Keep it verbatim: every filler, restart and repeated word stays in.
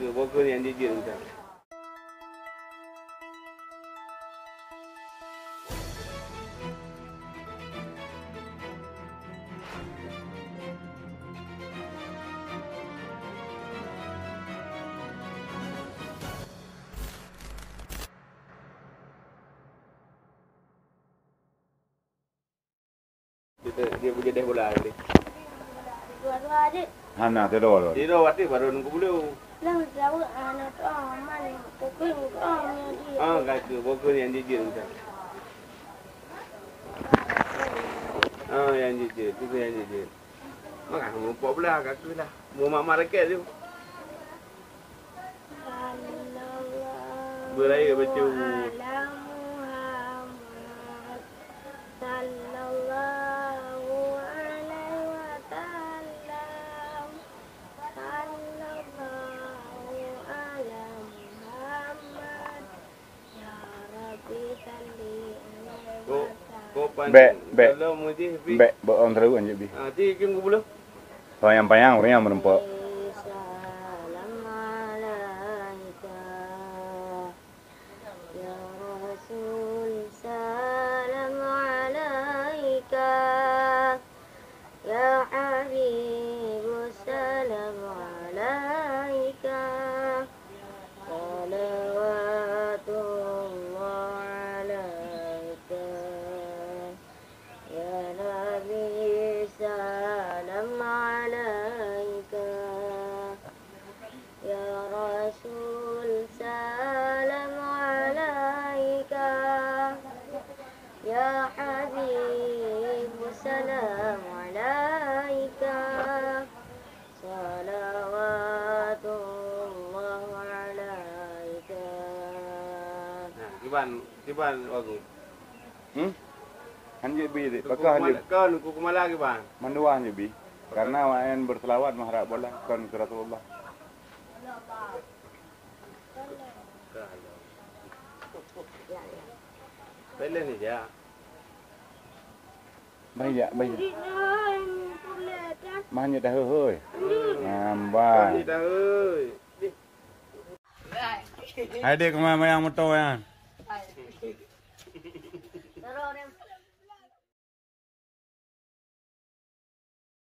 Boh keuh nyang jijeuet mantong. Dia, dia punya deh bola tadi. Dua-dua je. Hana, tiada bola. Tiada waktu baru nunggu bulu. Lah, jauh anak tu aman. Pukul tu aman dia. Ah, kata, pukul yang jijik macam. Ah, yang jijik. Itu yang jijik. Maka, mumpok belah kaki lah. Mau mak-mak rakyat tu. Beuraya baca. Sallallahu ala Muhammad. Sallallahu alaihi wasallam. Sallallahu ala Muhammad. Ya Rabbi salli alaihi wasallam. Bek, bek. Bek, bek, bek on terus lanjut bi. Ah, ti ujung ke bulu. Panyang-panyang ureueng nyang meureumpok. Salam alaika, ya Rasul, salam alaika, ya Habibu, salam alaika, salawatullah alaika. Ya Nabi, salam alaika. Ya Rasul, salam alaika. Ya Habib, salam alaika. Salawatullah alaika. Nah, kiban, kiban lagu. Hmm? Hanjeuet bi, Teungku pakah Kumala, hanjeuet. Kon, Teungku Kumala kiban? Mandua hanjeuet bi. Karena awaknyan berselawat meuharap bola, kon keu Rasulullah. Pilih ni, ya. Baik, ya, baik. Mah hanjeuet dah, hoi. Nambah. Hanjeuet dah, hoi. Hai dek, kemana mayang moto nyan?